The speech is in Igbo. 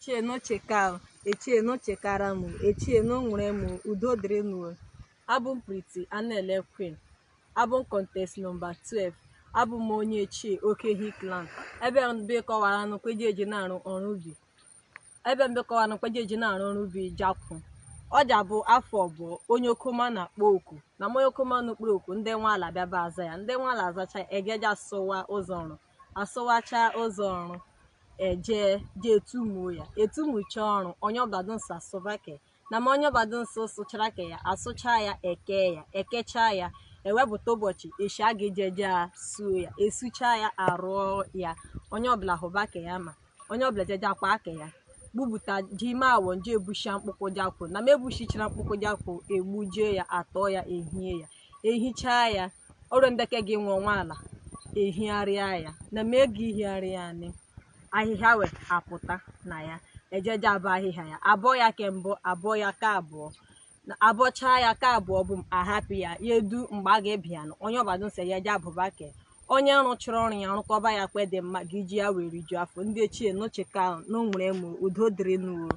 Echie n'ocheka o, echie n'ochekara m o, echie n'onwere m o, udo dịrịnụ o. Abụ m Pretty Anele Queen. Abụ m contest nọmba 12. Abụ m onye Echie Okehi clan. Ebe mbe kọwara nụ kweje eji na-arụ ọrụ ubi. Ebe mbe kọwara nụ kweje eji na-arụ ọrụ ubi jakwụ. Ọja bụ afọ bụ onye okoma na-akpọ oku na ma onye okoma n'okpuru oku ndị nwe ala bịaba aza ya, ndị nwe ala azacha ya egeja sụwa ụzọ ọrụ asụwacha ụzọ ọrụ eje jee tumuo ya etumucha ọrụ onye ọbado nsọ asụba ke na ma onye ọbado nsọ sụchara ke ya asụcha ya eke ya ekecha ya ewepụta ụbọchị echi a ga-eje eje a suo ya esucha ya arụọ ya onye ọbụla hụba ke ya ma onye ọbụla jeje akwa ake ya gbubuta ji ime awọ nje ebushia mkpụkwụ jakwụ na ma ebushichara mkpụkwụ jakwụ egbujie ya atọ ya ehie ya ehichaa ya ọrụ ndeke gị nwe nwa ala ehigharịa ya na ma ego ihigharịa ni ahịhịa wee apụta na ya ejeje abọ ahịhịa ya abụọ ya ke mbụ abụọ ya ka abụọ na abọchaa ya ka abụọ bụ m ahapụ ya ya edu mgbe a ga-ebi ya nụ onye ọbado nsọ ya eje abụba ke onye rụchara ọrụ ya rụkọba ya kwe dị mma gị ji ya wee rijuo afọ. Ndị echie n'ocheka n'onwere m udo dịrịnụ o.